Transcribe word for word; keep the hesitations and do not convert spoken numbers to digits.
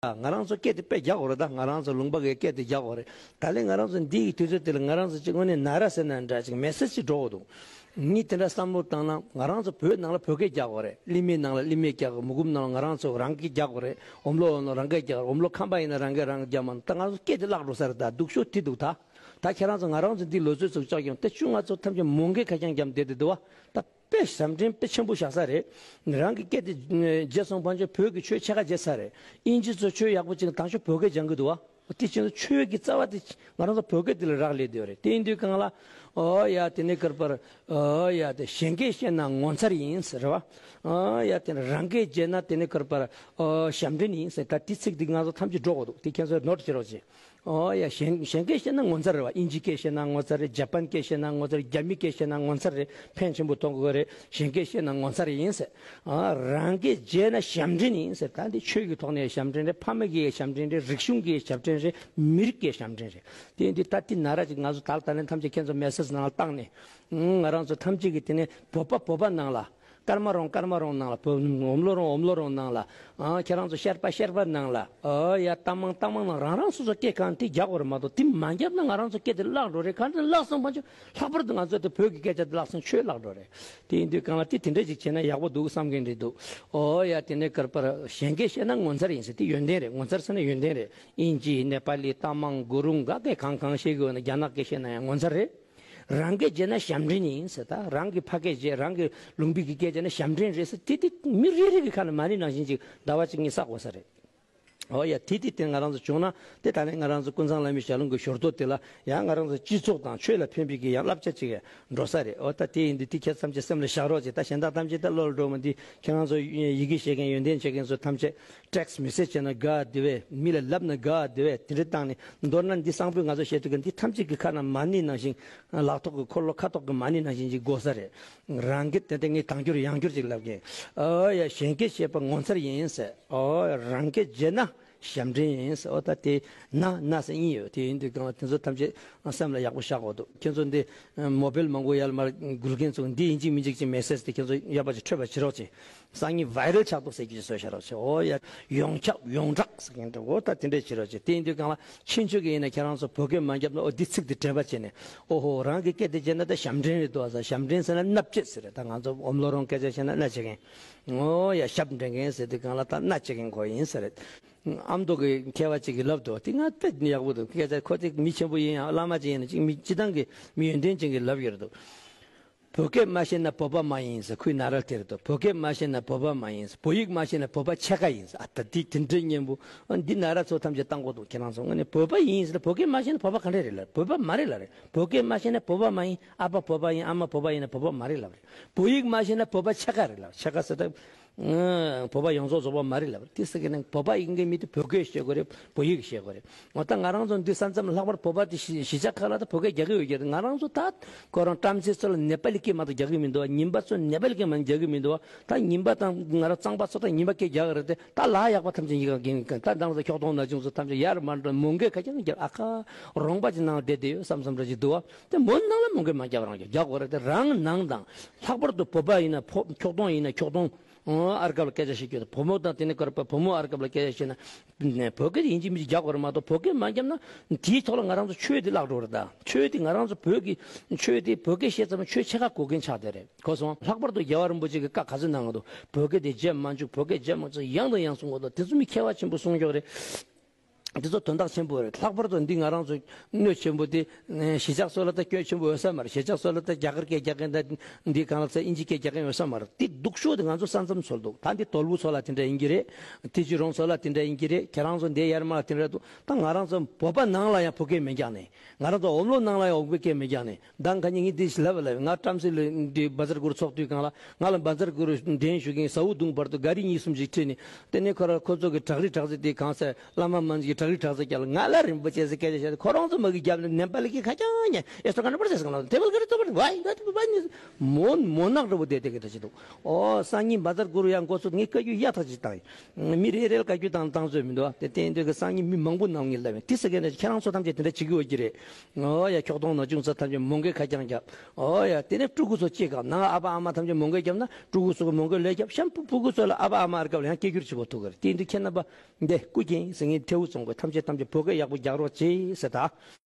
ང་རང་ཚོ་སྐད་དེ་དཔེ་རྒྱག་དགོས་རེད། ད་ང་རང་ཚོ་ལུང་པ་གི་སྐད་དེ་རྒྱག་དགོས་རེད། ད་ལན་ང་རང་ཚོ་འདི་ཡི་དུས་ཚོད་དེ་ལ་ང་རང་ཚོ་གཅིག་དངོས་གནས་ན་ར་ཟེར་ན་འདྲ་ཅིག་མེ་སེ་ཇི་ཅིག་འགྲོ་དགོས་འདུག་ངས་དེ་འདྲ་བསམ་བློ་བཏང་ན། ང་རང་ཚོ་བོད་ནང་ལ་བོད་སྐད་རྒྱག་དགོས་རེད། གླིང་མའི་ནང་ལ་གླིང་མའི་རྒྱག་དགོས། མུ་གུམ་ནང་ལ་ང་རང་ཚོ་རང་སྐད་རྒྱག་དགོས་རེད། ཨོམ་ལོ་ནང་རང་སྐད་རྒྱག་དགོས། ཨོམ་ལོ་ཁམས་པ་ཡིན་ན་རང་སྐད་རང་རྒྱག་མ་གཏོགས། ད་ང་ཚོ་སྐད་དེ་བརླག་འགྲོ་ས་རེད། ད་སྡུག་ཤོས་དེ་འདུག་ད་ད་ཁྱེད་རང་ཚོ་ང་རང་ཚོ་འདི་ལོ་ཚོད་ཚུགས་ཆགས་ཡོང་། ད་ཆུ་ང་ཚོ་ཐམས་ཅད་མོ་མགལ་ཁ་རྐྱང་བརྒྱབ་བསྡད་དེ་འདུག་བ། ད་དཔེ་ཞབས་འདྲེན་དཔེ་ཆེན་པོ་བཞག་ས་རེད། རང་གི་སྐད་དེ་བརྗེད་སོང་བ་ཅིག་བོད་ཀྱི་ཆོས་ཕྱེད་ཀ་བརྗེད་ཚར་རེད། དབྱིན་ཇི་ཚོ་ཆོས་ཡག་པོ་ཅིག་དང་ཆོས་བོད་སྐད་སྦྱང་གི་འདུག་བ། དེ་ཕྱིན་ཆོས་ཀྱི་རྩ་བ་དེ་ང་རང་ཚོ་བོད་སྐད་དེ་ལ་རག་ལས་བསྡད་ཡོད་རེད། དེ་ཡིན་དུས་སྒང་ལ། ཨོ་ཡ་དེ་ནས་ཀར་པར། ཨོ་ཡ་དེ་གཞན་སྐད་བཤད་ན་ངོ་མཚར་ཡིན་ཟེར་བ། ཨོ་ཡ་དེ་ནས་རང་སྐད་བརྗེད་ན་དེ་ནས་ཀར་པར། ཨོ་ཞབས་འདྲེན་ཡིན་ཟེར། ད་དེ་ཚིག་དེ་ང་ཚོ་ཐམས་ཅད་འགྲོ་དགོས་འདུག་དེ་ཁྱེད་ཚོས་ནོར་བྱེད་རོགས་བྱེད། ཨོ་ཡ་གཞན་གཞན་སྐད་བཤད་ན་ངོ་མཚར་རེད་བ། དབྱིན་ཇི་སྐད་བཤད་ན་ངོ་མཚར་རེད། ཇ་པན་སྐད་བཤད་ན་ངོ་མཚར་རེད། རྒྱ་མི་སྐད་བཤད་ན་ངོ་མཚར་རེད། ཕན་ཆེན་པོ་གཏོང་དགོས་རེད། གཞན་སྐད་བཤད་ན་ངོ་མཚར་ཡིན་ཟེར། ཨ་རང་སྐད་བརྗེད་ན་ཞབས་འདྲེན་ཡིན་ཟེར། ད་འདི་ཆོས་ཀྱི་ཐོག་ནས་ཞབས་འདྲེན་རེད། ཕ་མ་གི་ཞབས་འདྲེན་རེད། རིག་གཞུང་གི་ཞབས་འདྲེན་རེད། མི་རིགས་ཀྱི་ཞབས་འདྲེན་རེད། དེ་འདི་ད་འདི་ན་ར་ཅིག་ང་ཚོ་ད་ལྟ་ནས་ཐམས་ཅད་ཁྱེད་ཚོ་མེ་སེ་ཇི་ནང་ལ་བཏང་ནས། ང་རང་ཚོ་ཐམས་ཅད་ཀྱི་དེ་ནས་བོད་པ་བོད་པ་ནང་ལ། ཀརྨ་རོང་ཀརྨ་རོང་ནང་ལ། བོད་ཨོམ་ལོ་རོང་ཨོམ་ལོ་རོང་ནང་ལ། ཨ་ཁྱེད་རང་ཚོ་ཤར་པ་ཤར་པ་ནང་ལ། ཨོ་ཡ་རྟ་མང་རྟ་མང་ནང་རང་རང་སོ་སོ་སྐད་གང་དེ་རྒྱག་དགོས་རེད་མ་གཏོགས། དེ་མ་བརྒྱབ་ན་ང་རང་ཚོ་སྐད་དེ་བརླག་འགྲོ་རེད། གང་དེ་བརླག་སོང་བ་ཅིག་ལྷག་པར་དུ་ང་ཚོ་དེ་བོད་ཀྱི་སྐད་ཆ་དེ་བརླག་སོང་ཆོས་བརླག་འགྲོ་རེད། དེ་ཡིན་དུས་སྒང་ལ་དེ་དེ་འདྲ་ཅིག་བྱས་ན་ཡག་པོ་འདུག་བསམ་གྱིན་རེད་འདུག་ཨོ་ཡ་དེ་ནས་ཀར་པར་གཞན་སྐད་བཤད་ན་ངོ་མཚར་ཡིན་ཟེར། དེ་ཡོན་ཏན་རེད། ངོ་མཚར་ཟེར་ན་ཡོན་ཏན་རེད། དབྱིན་ཇི་ནེ་པ་ལི་རྟ་མང་གུ་རུང་ག་སྐད་གང་གང་བཤད་གི་ཡོད་ན། རྒྱ་ནག་སྐད་བཤད་ན་ཡང་ངོ་མཚར་རེད། རང་སྐད་བརྗེད་ན་ཞབས་འདྲེན་ཡིན་ཟེར། ད་རང་གི་ཕ་སྐད་བརྗེད། རང་གི་ལུང་པའི་གི་སྐད་བརྗེད་ན་ཞབས་འདྲེན་རེད་ཟེར། དེ་དེ་མི་རེ་རེ་གི་ཁ་ནས་མ་ཎི་ནང་བཞིན་ཅིག་ཟླ་བ་གཅིག་གཉིས་བསགས་དགོས་ས་རེད། ཨོ་ཡ་དེ་དེ་དེ་ང་རང་ཚོ་བྱུང་ན་དེ་ད་ནས་ང་རང་ཚོ་ཀུན་བཟང་བླ་མའི་ཞལ་ལུང་གི་ཞོར་དུ་དེ་ལ་ཡང་ང་རང་ཚོ་སྤྱི་ཚོགས་དང་ཆོས་ལ་ཕན་པའི་གི་ཡང་བསླབ་བྱ་ཅིག་འགྲོ་ས་རེད། ཨོ་ད་དེ་ཡིན་དུས་དེ་ཁྱེད་ཐམས་ཅད་སེམས་ལ་བཞག་རོགས་བྱེད། ད་གཞན་དག་ཐམས་ཅད་ད་བློ་ལ་འགྲོ་མི་འདི་ཁྱེད་རང་ཚོ་ཡི་གེ་ཤེས་མཁན་ཡོན་ཏན་ཆེ་མཁན་ཚོ་ཐམས་ཅད་ཊེག་སི་མེ་སེ་ཇི་བྱས་ན་དགའ་བདེ་བས། མི་ལ་ལབ་ན་དགའ་བདེ་བས། དེ་འདྲ་བཏང་ནས། མདོར་ན་འདི་གསང་ཕུད་ང་ཚོ་བཤད་དུས་ཀ་འདི་ཐམས་ཅད་ཀྱི་ཁ་ན་མ་ཎི་ནང་བཞིན། ལག་ཐོག་གི་འཁོར་ལོ་ཁ་ཐོག་གི་མ་ཎི་ནང་བཞིན་ཅིག་དགོས་ས་རེད། རང་གི་དེ་དེ་ངས་དང་འགྱུར་ཡང་འགྱུར་ཅིག་ལབ་གིན། ཨོ་ཡ་གཞན་སྐད་བཤད་པ་ངོ་མཚར་ཡིན་ཟེར། ཨོ་རང་སྐད་བརྗེད་ན་ཞབས་འདྲེན་ཡིན་ཟེར། ཨོ་ད་དེ་ན་ན་ཟེར་ཨིན་ཡོད། དེ་ཡིན་དུས་གང་ལ་དེ་ཚོ་ཐམས་ཅད་སེམས་ལ་ཡག་པོ་བཞག་དགོས་འདུག་ཁྱེད་ཚོ་འདི་མོ་བེལ་མང་པོ་ཡར་མར་འགུལ་མཁན་ཚོ་འདི་ཡིན་གཅིག་མིན་གཅིག་ཅིག་མེ་སེ་ཇི་དེ་ཁྱེད་ཚོ་ཡག་པ་ཅིག་འཕྲོད་པ་བྱེད་རོགས་བྱེད། སང་ཉིན་བྷའི་རལ་ཆགས་འདུག་ཟེར་གྱི་བཟོས་བཞག་རོགས་བྱེད། ཨོ་ཡ། ཡོངས་ཁྱབ་ཡོངས་གྲགས་ཟེར་མཁན་འདྲ་བོ་ད་དེ་འདྲས་བྱེད་རོགས་བྱེད། དེ་ཡིན་དུས་གང་ལ་ཕྱིན་ཆོས་ཀྱི་ཡིན་ན་ཁྱེད་རང་ཚོ་བོད་སྐད་མ་བརྒྱབ་ན། ཨོ་འདི་ཚིག་འདི་དྲན་པ་བྱས་ནས། ཨོ་ཧོ་རང་གི་སྐད་དེ་བརྗེད་ན་ད་ཞབས་འདྲེན་རེད་འདུག་ཟེར། ཞབས་འདྲེན་ཟེར་ན་མནའ་བཅད་ཟེར་རེད། ད་ང་ཚོ་ཨོམ་ལོ་རོང་སྐད་ཆ་བཤད་ན་མནའ་བྱེད་མཁན། ཨོ་ཡ་ཞབས་འདྲེན་མཁན་ཟེར་དུས་གང་ལ་ད་མནའ་བྱེད་མཁན་ཁོ་ཡིན་ཟེར་རེད། ཨ་མདོ་གི་མཁས་པ་ཅིག་གིས་ལབ་འདུག་དེ་ང་དཔེ་ཡག་པོ་འདུག་སྐད་ཆ་ཁོ་དེ་མི་ཆེན་པོ་ཡིན་ཡང་བླ་མ་ཅིག་ཡིན་ན་ཅིག་མི་སྤྱི་བཏང་གི་མི་ཡོན་ཏན་ཅན་གྱིས་ལབ་ཡོད་རེད་འདུག་བོད་སྐད་མ་ཤེས་ན་བོད་པ་མ་ཡིན་ཟེར། ཁོའི་ན་ར་དེ་རེད་དོ། བོད་སྐད་མ་ཤེས་ན་བོད་པ་མ་ཡིན་ཟེར། བོད་ཡིག་མ་ཤེས་ན་བོད་པ་ཕྱེད་ཀ་ཡིན་ཟེར། ཨ་ད་དེ་དེ་འདྲའི་སྙན་པོ། ཨ་འདི་ན་ར་ཚོ་ཐམས་ཅད་བཏང་དགོས་འདུག་ཁྱེད་རང་ཚོ་དངོས་གནས་བོད་པ་ཡིན་ཟེར་ན་བོད་སྐད་མ་ཤེས་ན་བོད་པ་ག་འདྲ་རེད་ལབ། བོད་པ་མ་རེད་ལབ་རེད། བོད་སྐད་མ་ཤེས་ན་བོད་པ་མ་ཡིན། ཨ་ཕ་བོད་པ་ཡིན། ཨ་མ་བོད་པ་ཡིན་ན་བོད་པ་མ་རེད་ལབ་རེད། བོད་ཡིག་མ་ཤེས་ན་བོད་པ་ཕྱེད་ཀ་རེད་ལབ། ཕྱེད་ཀ་ཟེར་ད། ཨང་། བོད་པ་ཡོངས་རྫོགས་རྫོགས་པ་མ་རེད་ལབ་རེད། དེ་ཟེར་གི་ན་བོད་པ་ཡིན་གི་མི་དེ་བོད་སྐད་ཤེས་དགོས་རེད། བོད་ཡིག་ཤེས་དགོས་རེད། འོ་ད་ང་རང་ཚོ་འདི་ས་མཚམས་ལྷག་པར་བོད་པ་དེ་གཞིས་གཞིས་ཆགས་ཁག་ལ་ད་བོད་སྐད་རྒྱག་གི་ཡོད་ཀྱི་རེད། ང་རང་ཚོ་ད་ཁོ་རང་བཀྲམ་ཟེ་ཚོ་ལ་ནེ་པ་ལི་སྐད་མ་གཏོགས་རྒྱག་གི་མི་འདུག་ཉིན་པ་ཚོ་ནེ་པ་ལི་སྐད་མ་རྒྱག་གི་མི་འདུག་ད་ཉིན་པ་དང་ང་རང་གཙང་པ་ཚོ་ད་ཉིན་པ་སྐད་རྒྱག་གི་རེད་དེ། ད་ལ་ཡག་པ་ཐམས་ཅད་ཡིན་ག་གིན། ད་ང་རང་ཚོ་ཁྱོག་ཐོང་ན་ཆུང་ཚོ་ཐམས་ཅད་ཡར་མར་འགྲོ་མོ་མགལ་ཁ་རྐྱང་རྒྱབ། ཨ་ཁ་རོང་པ་ཅིག་ནང་བསྡད་བསྡད་ཡོད་བསམ་བསམ་འདྲ་ཅིག་འདུག་བ། དེ་མོ་ནང་ལ་མོ་མགལ་མ་རྒྱབ་རང་རྒྱབ་རྒྱག་དགོས་རེད་དེ། རང་ནང་དང་། ལྷག་པར་དུ་བོད་པ་ཡིན་ན་ཕོ་ཁྱོག་ཐོང་ཡིན་ན་ཁྱོག་ཐོང་། ཨ་རྒྱབ་ལ་སྐད་ཆ་བཤད་རྒྱུ་དང་། བུ་མོ་དང་དེ་ནས་ཀར་པ་བུ་མོ་ཨ་རྒྱབ་ལ་སྐད་ཆ་བཤད་ན། ནས་བོད་སྐད་ཡིན་གཅིག་མིན་གཅིག་རྒྱག་དགོས་རེད་མ་གཏོགས། བོད་སྐད་མ་བརྒྱབ་ན་དེའི་ཐོག་ལ་ང་རང་ཚོ་ཆོས་དེ་བརླག་འགྲོ་རེད་ད། ཆོས་དེ་ང་རང་ཚོ་བོད་ཀྱི་ཆོས་དེ་བོད་སྐད་བཤད་ཙམ་ཆོས་ཕྱེད་ཀ་གོ་མཁན་ཆགས་བསྡད་རེད། གོ་སོང་། ལྷག་པར་དུ་རྒྱལ་བ་རིན་པོ་ཆེ་གི་བཀའ་ག་ཚོད་གནང་གི་འདུག་བོད་སྐད་དེ་བརྗེད་མ་བཅུག་བོད་སྐད་བརྗེད་མ་བཅུག་ཡང་དང་ཡང་གསུང་གི་འདུག་དེ་ཚོ་མི་མཁས་པ་ཆེན་པོ་གསུང་ཀྱོག་རེད། འདི་ཚོ་དོན་དག་ཆེན་པོ་རེད། ལྷག་པར་དུ་འདི་ང་རང་ཚོ་གནོད་ཆེན་པོ་དེ། གཞིས་ཆགས་སོགས་ལ་ད་སྐྱོན་ཆེན་པོ་ཡོད་ས་མ་རེད། གཞིས་ཆགས་སོགས་ལ་ད་རྒྱ་གར་སྐད་རྒྱག་མཁན་དང་འདི་གང་ལ་ཚད་ཨིན་ཇི་སྐད་རྒྱག་མཁན་ཡོད་ས་མ་རེད། དེ་སྡུག་ཤོས་དེ་ང་ཚོ་ས་མཚམས་ཚོ་ལ་འདུག་ད་འདི་དོལ་པོ་ཚོ་ལ་དེ་འདྲ་ཡིན་གྱི་རེད། ཐེ་ཇུ་རོང་ཚོ་ལ་དེ་འདྲ་ཡིན་གྱི་རེད། ཁྱེད་རང་ཚོ་འདི་ཡར་མར་ལ་དེ་འདྲ་འདུག་ད་ང་རང་ཚོ་བོད་པ་ནང་ལ་ཡང་བོད་སྐད་མི་རྒྱག་ནས། ང་རང་ཚོ་ཨོམ་ལོ་ནང་ལ་ཡང་ཨོམ་སྐད་མི་རྒྱག་ནས། མདང་ཁ་ཉིན་ངས་འདི་ལབ་ལབ། ང་བཀྲམ་ཟེ་ལ་འདི་བཛྲ་གུ་རུ་ཚོགས་དུས་སྒང་ལ་ང་ལ་བཛྲ་གུ་རུ་འདྲེན་ཞུ་མཁན་ཟ་འུ་བརྡུངས་བར་དུ་ག་རི་གཉིས་གསུམ་ཞིག་ཁྲིད་ནས། དེ་ནས་ཁོ་ར་ཁོ་ཚོ་གི་བྲག་རི་བྲག་རྩེ་དེ་གང་ཟེར་བླ་མ་མན་གྱི་ བྲག་རི་བྲག་རྩ་རྒྱབ་ལ་ང་ལ་རིན་པོ་ཆེ་ཟེར་སྐད་ཆ་བཤད་དེ་ཁོ་རང་ཚོ་མ་གི་རྒྱབ་ནས་ནེ་པ་ལི་གི་ཁ་རྐྱང་ཉན་ཨེ་སོ་ག་ན་པར་ཟེར་སོང་ལ་དེ་བལ་ག་རི་ཙོ་པར་ཝའི་ཝའི་ཝའི་མོ་མོ་ནག་འདྲ་པོ་བསྡད་དེ་གི་ད་ཅི་འདུག་ཨོ་སང་ཉིན་བ་ཛར་གུ་རུ་ཡང་འགོ་ཚུགས་ངས་བཀའ་བཀྱོན་ཡག་ཐག་ཅིག་བཏང་ཡིན། མི་རེ་རེ་ལ་བཀའ་བཀྱོན་བཏང་བཏང་ཚོད་མི་འདུག་དེ་བརྟེན་དུས་ཀྱི་སང་ཉིན་མི་མང་པོ་ནང་ངས་ལབ་ཡིན་དེ་ཟེར་མཁན་དེ་ཁྱེད་རང་ཚོ་ཐམས་ཅད་དེ་འདྲ་བྱེད་ཀྱི་ཡོད་ཀྱི་རེད། ཨོ་ཡ་ཁྱོག་གདོང་ནག་ཆུང་ཚོ་ཐམས་ཅད་མོ་འགོད་ཁ་རྐྱང་རྒྱབ། ཨོ་ཡ་དེ་ནས་ཕྲུ་གུ་ཚོ་གཅིག་གམ་ནང་ཨ་ཕ་ཨ་མ་ཐམས་ཅད་མོ་འགོད་རྒྱབ་ན་ཕྲུ་གུ་ཚོ་གི་མོ་འགོད་ལས་རྒྱབ་གཤམ་ཕྲུ་གུ་ཚོ་ལ་ཨ་ཕ་ཨ་མ་ཨར་སྐབས་ལ་ཡང་སྐད་སྒྱུར་བྱེད་པོ་ཐུག་གི་རེད་དེ་འདི་ཁྱེད་རྣམ་པ། འདི་སྐུ་མཁྱེན་ཟེར་ངས་ཐལ་བུ་བཙོང་དགོས་ཐམས་ཅད་ཐམས་ཅད་བོད་སྐད་ཡག་པོ་རྒྱག་རོགས་བྱེད་ཟེར་ད།